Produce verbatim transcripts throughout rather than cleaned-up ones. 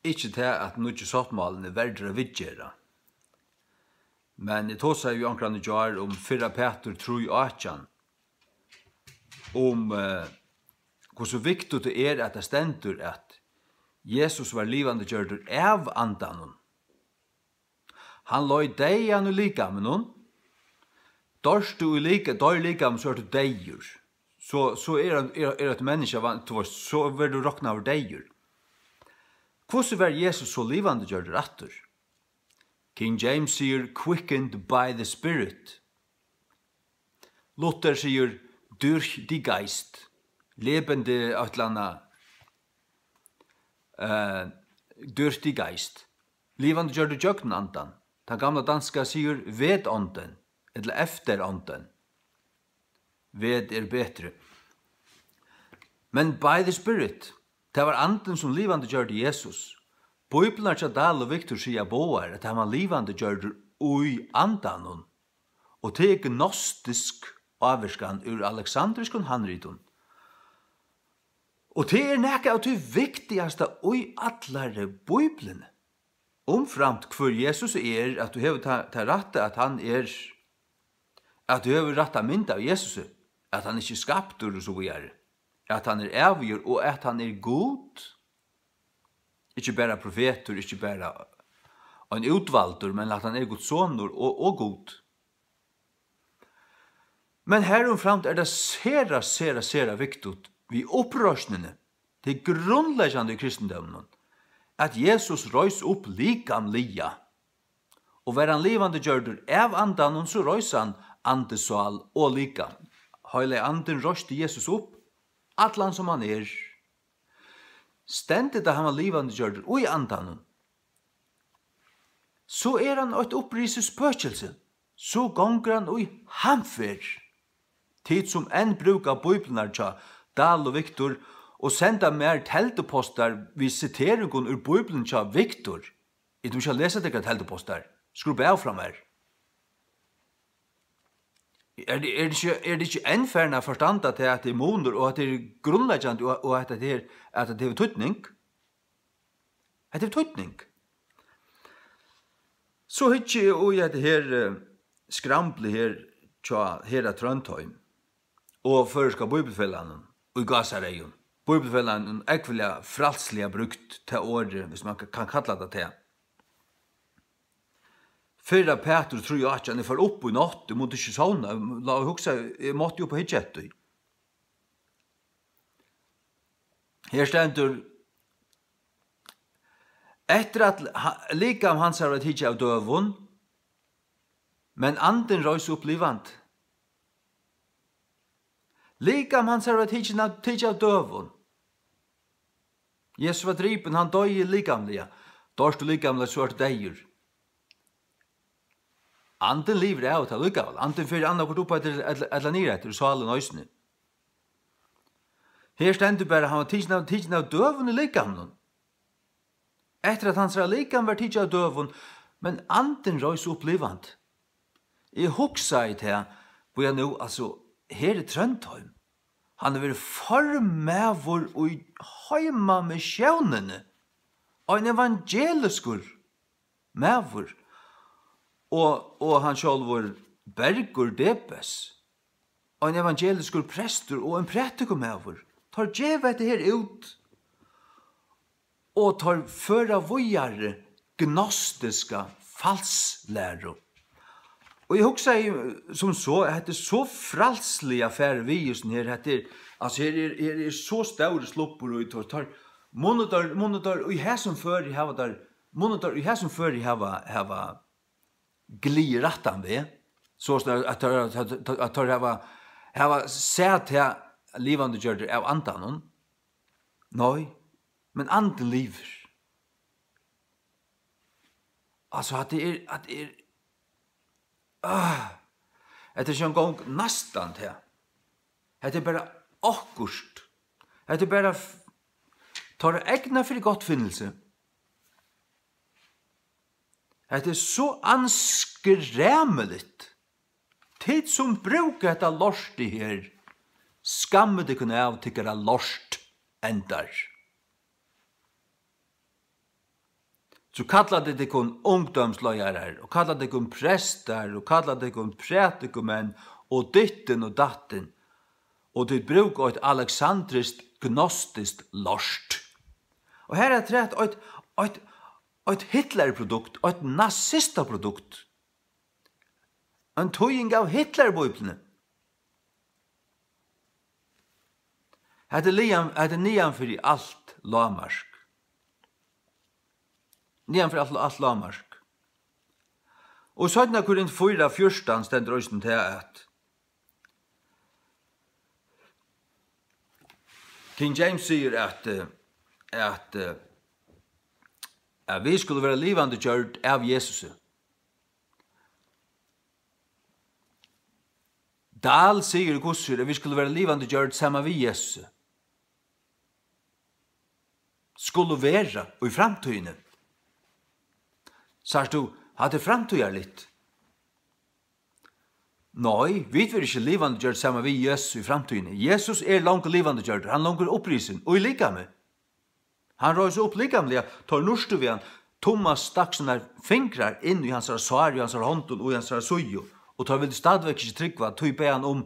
Ikki tað, at nýggju sáttmálin er verdur at viðgera. Men eg tosaði við onkran í gjár um fyrra Pætur trý átjan, um, eh, hvussu viktigt tað er, at tað stendur, at Jesus var livandi gjørdur av Andanum. Hann leið deyðan í likaminum. Doyrt tú í lika-, doyr likamin, so ert tú deyður. So, so er, er, er eitt menniskja van-, tú veist, so verður tú roknaður deyður. Hvussu var Jesus so livandi gjørdur aftur? King James sigur, "Quickened by the Spirit." Luther sigur, "Durch die Geist." Lebende eitt ella annað, eh, durch die Geist. Livandi gjørdur gjøgnum Andan. Tann gamla danska sigur, "Ved Ånden", ella "Efter Ånden". Ved er betri. Men by the Spirit, tað var Andin, sum livandi gjørdi Jesus. Bíblarnar hjá Dahl og Victor siga báðar, at hann var livandi gjørdur í Andanum. Og tað er gnostisk ávirkan úr aleksandriskum handritum. Og tað er nakað av tí viktigasta í allari Bíbliuni. Umframt hvør Jesus er, at tú hevur ta-, ta rætta, at hann er, at tú hevur rætta mynd av Jesusi, at hann ikki er skaptur og so víðari, at hann er ævigur og at hann er Gud, ikki bara profetur, ikki bara ein útvaldur, men at hann er Guds sonur og, og Gud. Men harumframt er tað sera, sera, sera viktigt við uppreisnini, tað grundleggjandi í kristindóminum, at Jesus reis upp likamliga, og var hann livandi gjørdur av Andanum, so reis hann andi, sál og likam. Heilagi Andin reisti Jesus upp, allan sum hann er. Stendur tað, hann var livandi gjørdur í Andanum, so er hann eitt upprisið spøkilsi, so gongur hann í hamferð. Tit, sum enn brúka Bíblarnar hjá Dahl og Victor og senda mær teldupostar við siteringum úr Bíbliuni hjá Victor, eg tími ikki at lesa tykkara teldupostar, skrubba av frá mær. Er, er, er ikki, er tað ikki enn farin at forstanda tað, at tað er munur, og at tað er grundleggjandi, og, og at tað er, at tað hevur týdning? Hetta hevur týdning. So hyggi eg í hetta her, eh, skramblið her hjá Hera Trøndheim og Føroyska Bíbliufelagnum í gásareygum. Bíbliufelagnum, ógvuliga frælsliga brúkt tað orðið, viss man ka-, kann kalla tað tað. Fyrra Pætur trý átjan, eg fór upp í nátt, eg mátti ikki sovna, eg lá og hugsaði, eg mátti upp og hyggja eftir. Her stendur, eftir at ha-, likam hansara var tikið av døgum, men andin reis upp livandi. Likam hansara var tikið av, tikið av døgum. Jesus var dripin, hann doyði likamliga. Doyrt tú likamliga, so ert tú deyður. Andin livir av og til allíkavæl. Andin fer annaðhvørt upp eftir ella, ella niður eftir, og sálin eisini. Her stendur bara, hann var tikin av, tikin av døgum í likaminum. Eftir at hansara likam var tikið av døgum, men andin reis upp livandi. Eg hugsaði tað, bíða nú, altso, Heri Trøndheim, hann hevur verið formaður í Heimamissiónini, ein evangeliskur maður, og, og hann sjálvur Bergur Debes, ein evangeliskur prestur og ein prædikumaður. Teir geva hetta her út, og teir føra víðari gnostiska falslæru. Og eg hugsaði sum so, at hetta er so frælsliga farið við, júst her, hetta er, altso, her er, her er so stórur slubbur í, teir, teir, munnu teir, munnu teir í hesum føri hava teir, munnu teir í hesum føri hava, hava glið rættan veg, so at, at, at, at, at teir hava, hava sæð tað livandi gjørdir av andanum. Nei, men andin livir. Altso, at tað er, at tað er, ah, at tað er ikki eingong næstan tað. Hetta er bara okkurt. Hetta er bara f-, teirra egna fyri gottfinnilsi. Hetta er so anskræmiligt. Tit sum brúka hetta lortið her, skammið tykkum av tykkara lortendar. So kalla tit tykkum ungdómsleiðarar, og kalla tykkum prestar, og kalla tykkum prædikumenn, og dittin og dattin, og tit brúka eitt aleksandriskt gnostiskt lort. Og her er trætt eitt, eitt, eitt Hitlerprodukt, eitt nazistaprodukt. Ein týðing av Hitlerbíbliuni. Hetta er liðan, hetta er niðan fyri alt lágmark. Niðan fyri alt, alt lágmark. Og seinna Korint fýra fjúrtan stendur eisini tað, at King James sigur, at, eh, at, eh, at vit skulu vera livandi gjørd av Jesusi. Dahl sigur í hvussu er, at vit skulu vera livandi gjørd saman við Jesusi. Skulu vera í framtíðini. Sært tú, hatta er framtíðarligt. Nei, vit verða ikki livandi gjørd saman við Jesus í framtíðini. Jesus er longu livandi gjørdur, hann longu er upprisin í likami. Hann reis upp likamliga, teir nýrstu við hann. Tummas stakk sínar fingrar inn í hansara sár, í hansara hondum og í hansara síðu, og teir vildu stadigvæk ikki trúgva, tí bað hann um,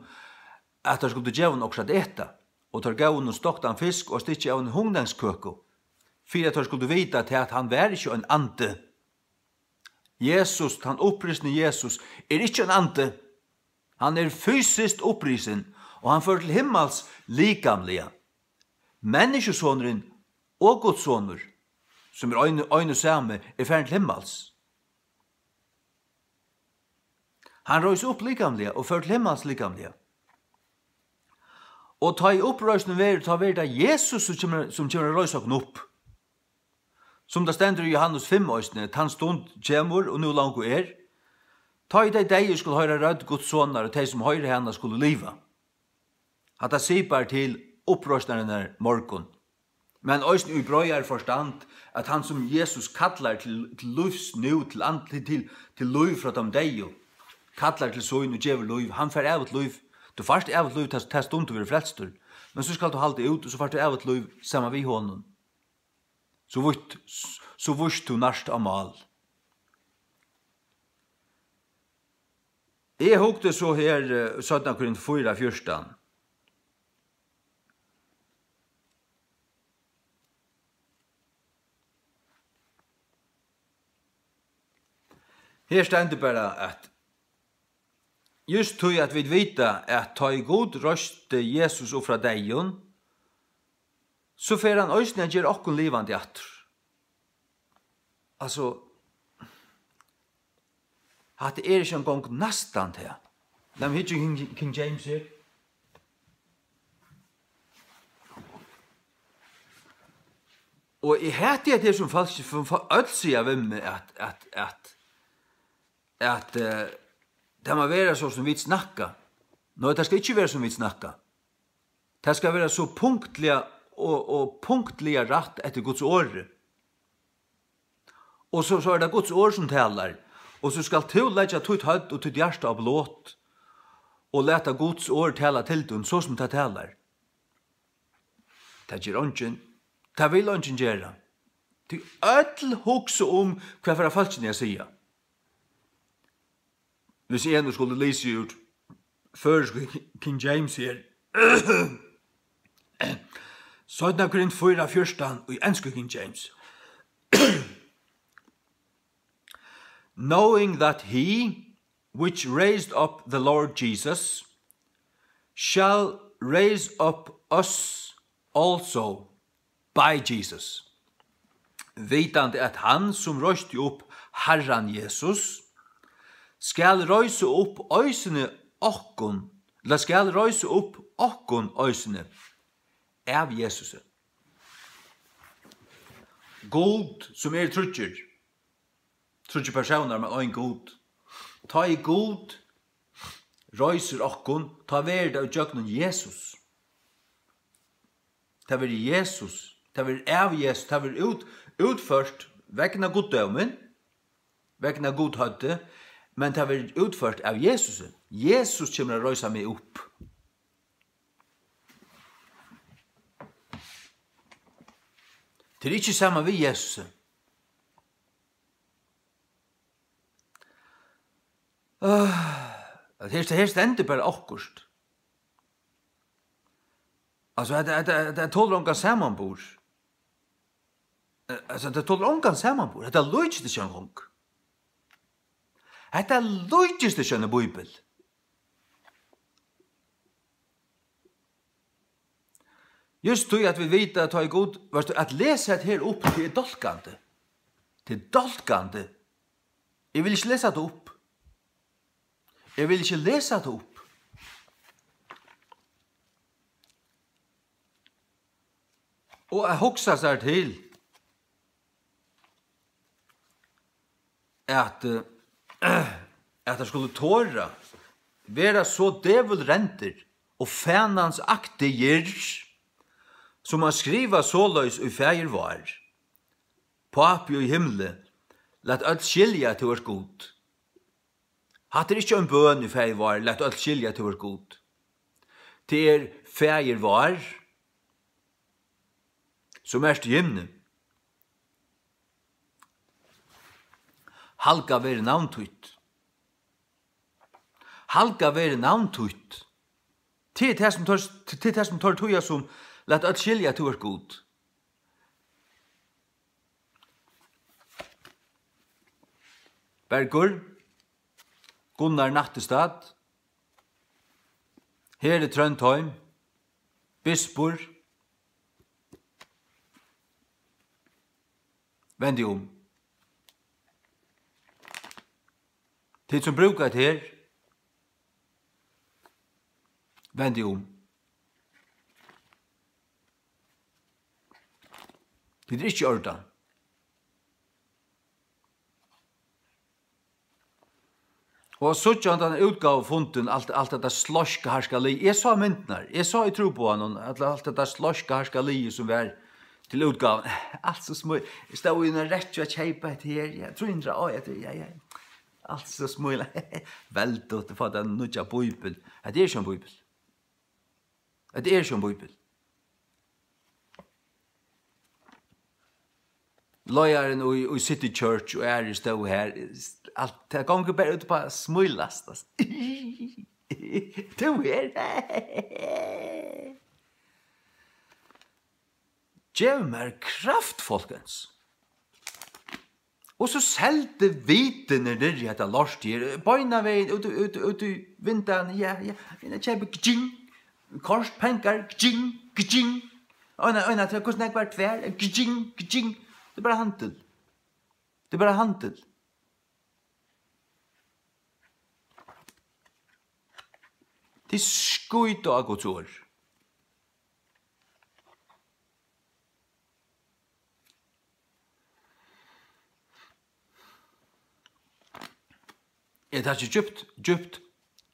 at teir skuldu geva honum okkurt at eta. Og teir góvu honum stoktan fisk og eitt stykki av eini hungnangskøku, fyri at teir skuldu vita tað, at hann var ikki ein andi. Jesus, tann upprisni Jesus, er ikki ein andi. Hann er fysiskt upprisin, og hann fer til himmals likamliga. Menniskjusonurin og Guds sonur, sum er ein, ein og sami, er farin til himmals. Hann reis upp likamliga og fer til himmals likamliga. Og tá ið uppreisnin verður, tá verður tað Jesus, sum kemur, sum kemur at reisa okkum upp. Sum tað stendur í Johannes fimm eisini: "Tann stund kemur, og nú longu er, tá ið tey deyðu skulu hoyra rødd Guds sonar, og tey, sum hoyra hana, skulu liva." Hatta sipar til uppreisnarinnar morgun. Men eisini í breiðari forstand, at hann, sum Jesus kallar til, til lívs nú, til andlit, til, til lív frá teimum deyðu, kallar til sín og gevur lív, hann fær ævigt lív. Tú fært ævigt lív, ta, ta stund tú verður frelstur. Men so skalt tú halda út, og so fært tú ævigt lív saman við honum. So vítt, so vítt tú nært á mál. Eg hugdi so her, eh, seinna Korint fýra fjúrtan. Her stendur bara, at júst tí at vit vita, at tá ið Gud reisti Jesus upp frá deyðum, so fer hann eisini at gera okkum livandi aftur. Altso, hatta er ikki eingong næstan tað. Lat meg hyggja í King, King James her. Og eg hati, at tað er sum fólk, sum fó-, øll siga við meg, at, at, at, at, eh, tað má vera so, sum vit snakka. Nei, tað skal ikki vera, sum vit snakka. Tað skal vera so punktliga og, og punktliga rætt eftir Guds orði. Og so, so er tað Guds orð, sum talar. Og so skalt tú leggja títt høvd og títt hjarta á blot, og lata Guds orð tala til tín, so sum tað talar. Tað ger eingin. Tað vil eingin gera. Tí øll hugsa um, hvat fara fólkini at siga. Hvis eg nú skuldi lisið úr føroysku King James her. Seinna Korint fýra fjúrtan í ensku King James. "Knowing that he which raised up the Lord Jesus shall raise up us also by Jesus." Vitandi at hann, sum reisti upp Harran Jesus, skal reisa upp eisini okkum, ella skal reisa upp okkum eisini av Jesusi. Gud, sum er tríggir, tríggir persónar, men ein Gud. Tá ið Gud reisir okkum, tá verður tað ígjøgnum Jesus. Tað verður Jesus, tað verður av Jesus, tað verður út-, útført vegna guddómin, vegna gudhøvdið, men tað verður útført av Jesusi. Jesus kemur at reisa meg upp. Tað er ikki saman við Jesusi. Her, her stendur bara okkurt. Altso, hetta, hetta, hetta tolir ongan samanburð. Eh, altso, hetta tolir ongan samanburð. Hetta líkist ikki eingong. Hetta líkist ikki eini bíbel. Júst tí at vit vita, at tá ið Gud, veitst tú, at lesa hetta her upp, tað er dálkandi. Tað er dálkandi. Eg vil ikki lesa tað upp. Eg vil ikki lesa tað upp. Og at hugsa sær til, at, eh, at teir skulu tora vera so dævulrendir og fanansaktigir, sum at skriva soleiðis í Faðir vár: Pápi í himli, lat øll skilja, at tú ert Gud. Hatta er ikki ein bøn í Faðir vár, lat øll skilja, at tú ert Gud. Tað er Faðir vár, sum ert í himni. Halgað verði navn títt. Halgað verði navn títt. Tað er tað, sum teir, tað er tað, sum teir týða sum, lat øll skilja, at tú ert Gud. Bergur, Gunnar Nattestad, Heri Tróndheim, Bispur, Vendi um. Tit sum brúka hetta her, vendi um. Tit eru ikki í ordan. Og at síggja handan útgávufundin, alt, alt hetta sloyska harkalið. Eg sá myndirnar, eg sá í trúboðanum, alt, alt hetta sloyska harkalið sum var til útgávan. Alt so smíl. Eg stóð í eini rekkju at keypa hetta her, ja, trý hundrað, á, ja, ja, ja. Alt so smíl. Veldugt at fáa tað nýggja bíbel. Hetta er ikki ein bíbel. Hetta er ikki ein bíbel. Leiðarin í, í City Church og aðrir stóðu har. Alt, tað gongur bara út upp á at smílast, altso. Tú her. Gev mær kraft, folkens. Og so seldi vitin niðri hetta lort her, beinanvegin út, út, út í vindeyguni, ja, ja, inn at keypa, gdjing, kort, pengar, gdjing, gdjing, eina, eina, hvussu nógv var tvær, gdjing, gdjing, tað er bara handil, tað er bara handil. Tit skíta á Guds orð. Eg taki djúpt, djúpt,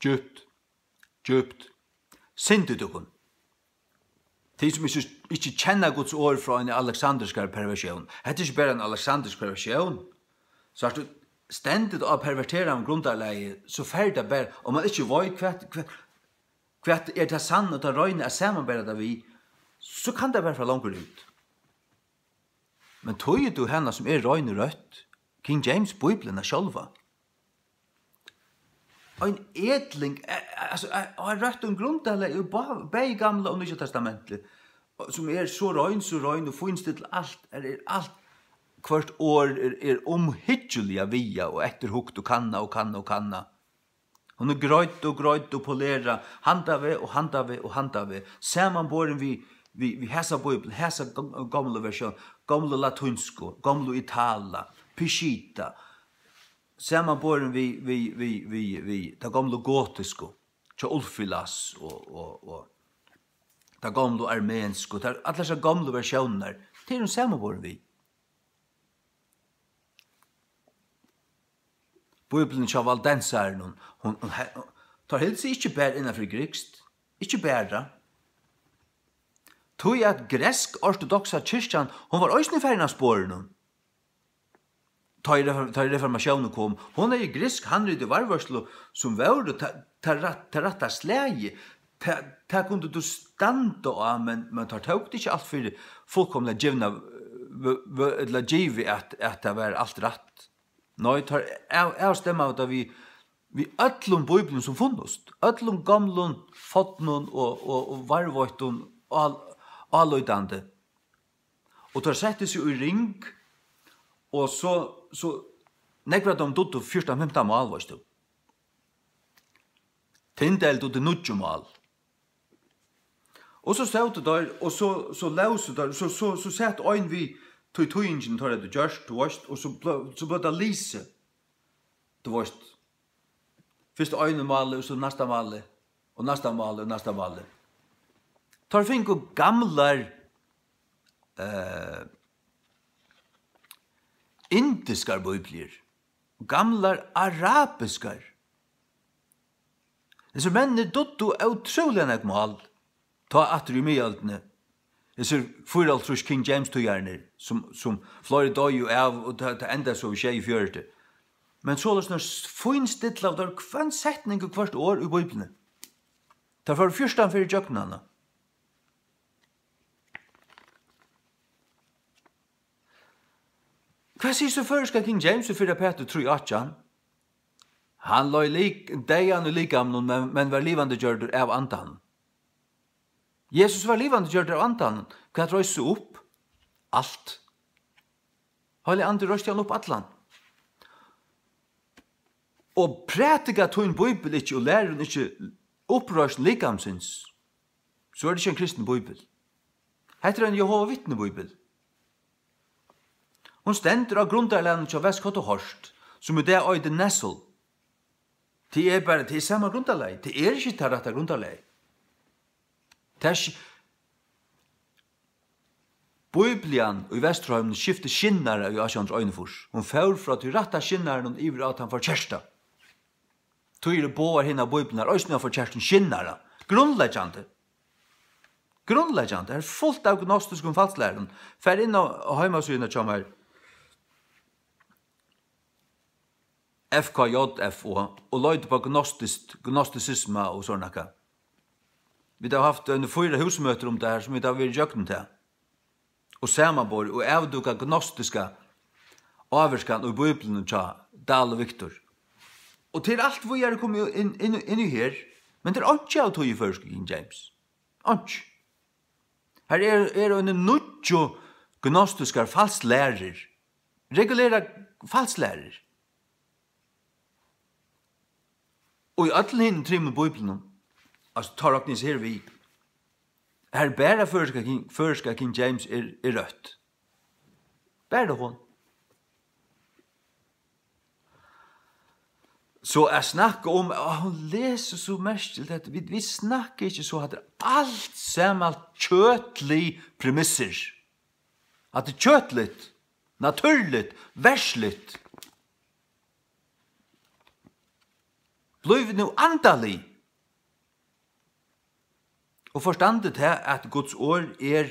djúpt, djúpt synd í tykkum. Tit sum ikki, ikki kenna Guds orð frá eini aleksandriskari perversión. Hetta er ikki bara ein aleksandrisk perversión. Sært tú, stendur tað á perverteraðum grundarlagi, so fer tað bara, um mann ikki veit hvat, hvat, hvat er tað sanna og tað reina at samanbera tað við, so kann tað bara fara longur út. Men týðir tú hana, sum er rein og røtt, King James Bíbliuna sjálva? Ein edling, eh, altso, eh, á røttum grundarlagi í bá-, bæði Gamla og Nýggja Testamentið, og sum er so rein, so rein og fínstilt, alt, er, er alt, hvørt orð er, er umhyggiliga viðað og eftirhugt og kannað og kannað og kannað. Hon er greidd og greidd og polerað, handan veg og handan veg og handan veg. Samanborin við, við, við hasa bíbel, hasa gom-, gomlu versjón, gomlu latínsku, gomlu Itala, Peshitta. Samanborin við, við, við, við, við ta gomlu gotisku, hjá Ulfilas og, og, og ta gomlu armensku, tær, allar hesar gomlu versjónirnar, tað er hon samanborin við. Bíblian hjá valdensarunum, hon, hon, he-, teir hildu seg ikki bara innan fyri grikskt, ikki bara. Tí at griksk-ortodoksa kirkjan, hon var eisini farin av sporinum. Tá ið refor-, tá ið reformatiónin kom, hon hevði grisk handrit í varðveitslu, sum vóru ta, ta rætt, ta rætta slagið. Ta, ta kundi tú standa á, men, men teir tóku tað ikki alt fyri fullkomiliga givna, v-, v-, ella givið, at, at tað var alt rætt. Nei, teir av-, avstemmaðu tað við, við øllum Bíblium, sum funnust, øllum gomlum, fornum og, og, og varðveittum, ál-, álítandi. Og teir settu seg í ring, og so, so, nógv av teimum dugdu fjúrtan, fimtan mál, veitst tú. Tyndale dugdi níggju mál. Og so sótu teir, og so, so lósu teir, so, so, so sat ein við tí týðingin, teir høvdu gjørt, tú veitst, og so bleiv, so bleiv tað lisið, tú veitst. Fyrst einum máli, og so næsta máli, og næsta máli, og næsta máli. Teir fingu gamlar, eh, indiskar bíbliur, gamlar arabiskar. Hesir menninir dugdu ótrúliga nógv mál, tá aftur í miðøldini. Hesir fýraoghálvtrýss King James týðararnir, sum, sum fleiri doyðu av, og tað, tað endaði so í sjeyogfjøruti. Men soleiðis, nær s-, fínstillaðu teir hvønn setning og hvørt orð í Bíbliuni. Teir fóru fjúrtan ferðir ígjøgnum hana. Hvat sigur so føroyska King James í fyrra Pætur trý átjan? Hann leið lik-, deyðan í likamnum, men, men var livandi gjørdur av andanum. Jesus var livandi gjørdur av andanum. Hvat reis so upp? Alt. Heilagi Andi reisti hann upp allan. Og prædika tín bíbel ikki og lær hon ikki uppreisn likamsins, so er tað ikki ein kristin bíbel. Hetta er ein Jehova Vitni bíbel. Hon stendur á grundarlagnum hjá Westcott og Hort, sum í dag eitur Nessle. Tað er bara, tað er sama grundarlag. Tað er ikki tað rætta grundarlag. Tað er sk-, Bíblian í Vesturheiminum skifti skinnara í átjan hundrað og einogfýrs. Hon fór frá tí rætta skinnaranum yvir á tann forkerta. Tí eru báðar hinar bíbliurnar eisini á forkertum skinnara. Grundleggjandi. Grundleggjandi. Her er fult av gnostiskum falslærum. Far inn á heimasíðuna hjá mær. F K J F O, og leit upp á gnostiskt, gnostisisma og sovorðið nakað. Vit hava havt eini fýra húsmøtir um tað her, sum vit hava verið ígjøgnum tað. Og samanborið og avdúkað gnostiska ávirkan í Bíbliuni hjá Dahl og Victor. Og tað er alt víðari komið inn, inn, inn í her, men tað er einki av tí í føroysku King James. Einki. Her er, er eini níggju gnostiskar falslærur. Regulærar falslærur. Og í øllum hinum trimum bíbliunum, altso, tá rokni eg her við, her bara føroyska King, føroyska King James er, er røtt. Bara hon. So at snakka um, at hon lesur so merkiligt, at vit, vit snakka ikki so, at tað er alt saman kjøtlig premissir. At tað er kjøtligt, natúrligt, verðsligt. Blív nú andalig. Og forstandi tað, at Guds orð er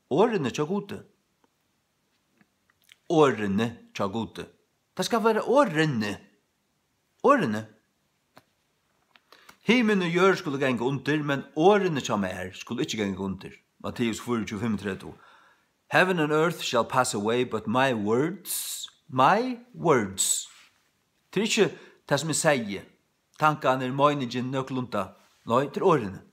orðini hjá Gudi. Orðini hjá Gudi. Tað skal vera orðini. Orðini. Himin og jørð skulu ganga undir, men orðini hjá mær skulu ikki ganga undir. Matteus fýraogtjúgu fimmogtretivu. Heaven and earth shall pass away, but my words, my words. Tað er ikki tað, sum eg sigi, tankarnir, meiningin, nøkulunda. Nei, tað er orðini.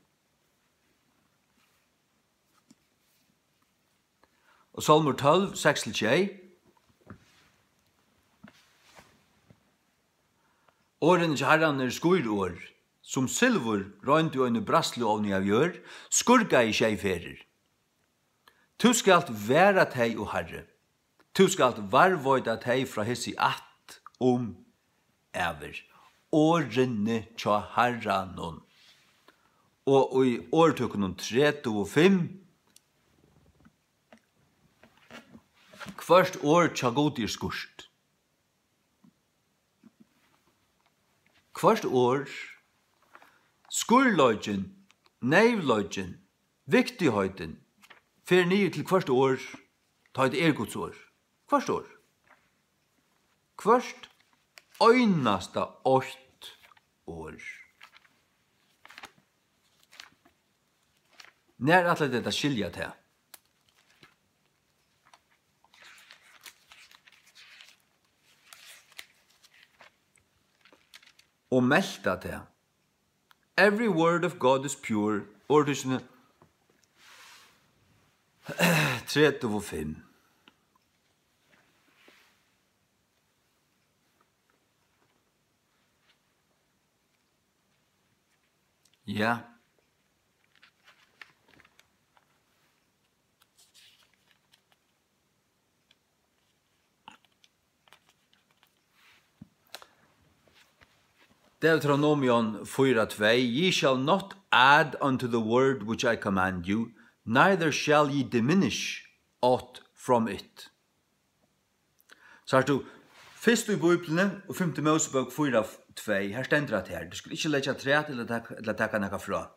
Og Sálmur tólv, seks til sjey. Orðini hjá Harranum eru skírorð, sum silvur roynd í eini bræðsluovni av jørð, skurgaði sjey ferðir. Tú skalt vara tey, o Harri. Tú skalt varðveita tey frá hesi ætt um ævir. Orðini hjá Harranum. Og í Orðtøkunum tretivu og fimm, hvørt orð hjá Gudi er skírt. Hvørt orð, skírleikin, neyvleikin, viktigheitin, fer niður til hvørt orð, tá ið tað er Guds orð. Hvørt orð. Hvørt einasta eitt orð. Nær ætla tit at skilja tað? og melta tað. Every word of God is pure. Orðtøkini tretivu og fimm. Ja. Deuteronomion fýra tvey: "Ye shall not add unto the word which I command you, neither shall ye diminish aught from it." Sært tú, fyrst í Bíbliuni og fimtu Mósebók fýra tvey, her stendur at her, "Tú skalt ikki leggja afturat ella taka, ella taka nakað frá."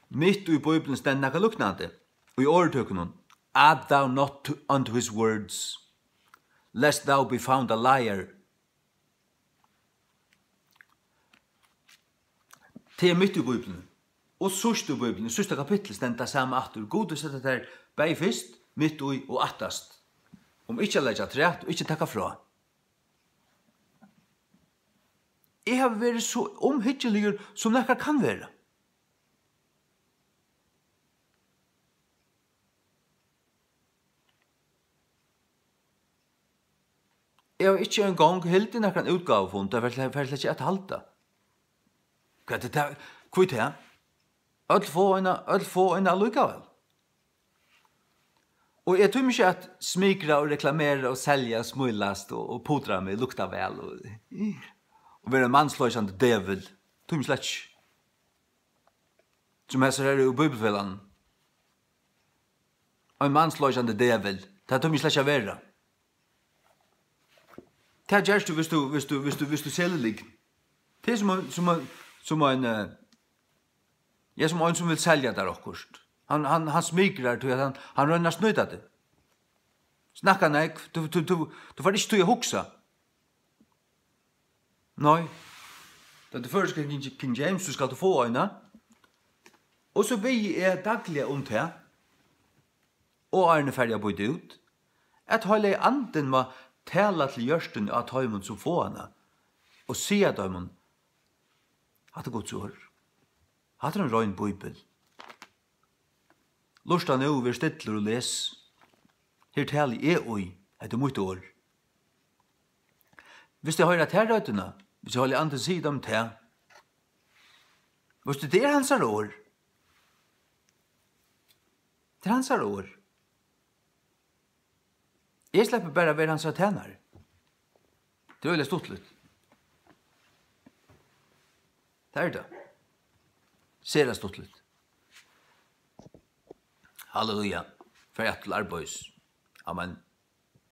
Mitt í Bíbliuni stendur nakað líknandi. Í orðtøkunum, "Add thou not to, unto his words, lest thou be found a liar." Tað er mitt í Bíbliuni. Og síðst í Bíbliuni, í síðsta kapitli, stendur tað sama aftur. Gud hevur sett tað har bæði fyrst, mitt í og aftast. Um ikki at leggja afturat og ikki taka frá. Eg havi verið so umhyggiligur, sum nakar kann vera. Eg havi ikki eingong hildið nakran útgávufund, tað var sle-, var slett ikki at halda. Hvat er tað? Hví tað? Øll fáa eina, øll fáa eina allíkavæl. Og eg tími ikki at smikra og reklamera og selja og smílast og, og pudra meg, lukta væl og, og vera ein mansloysandi djevul. Tími slett ikki. Sum hesar eru úr Bíbliufelagnum. Ein mansloysandi djevul. Tað tími eg slett ikki at vera. Tað gerst tú, viss tú, viss tú, viss tú, viss tú selur lygn. Tað er sum ein, sum ein, sum ein, eh, ja, sum ein sum vil selja tær okkurt. Hann, hann, hann smikrar, tí at hann, hann roynir at snýta teg. Snakka nógv, tú, tú, tú, tú fært ikki tíð at hugsa. Nei. Tað er føroyska King, King James, tú skalt fáa eina. Og so biði eg dagliga um tað, og áðrenn eg fari at býta út, at Heilagi Andin má tala til hjørtuni á teimum, sum fáa hana, og siga teimum, "Hatta er Guds orð. Hatta er ein rein bíbel." Lurta nú, ver stillur og les. Her tali eg í, hetta er mítt orð. Viss tey hoyra ta røddina, viss Heilagi Andin sigur teimum tað, veitst tú, tað er hansara orð. Tað er hansara orð. Eg sleppi bara at vera hansara tænari. Tað er øgiliga stuttligt. Tað er tað. Sera stuttligt. Halleluja. Fari aftur til arbeiðis. Amen.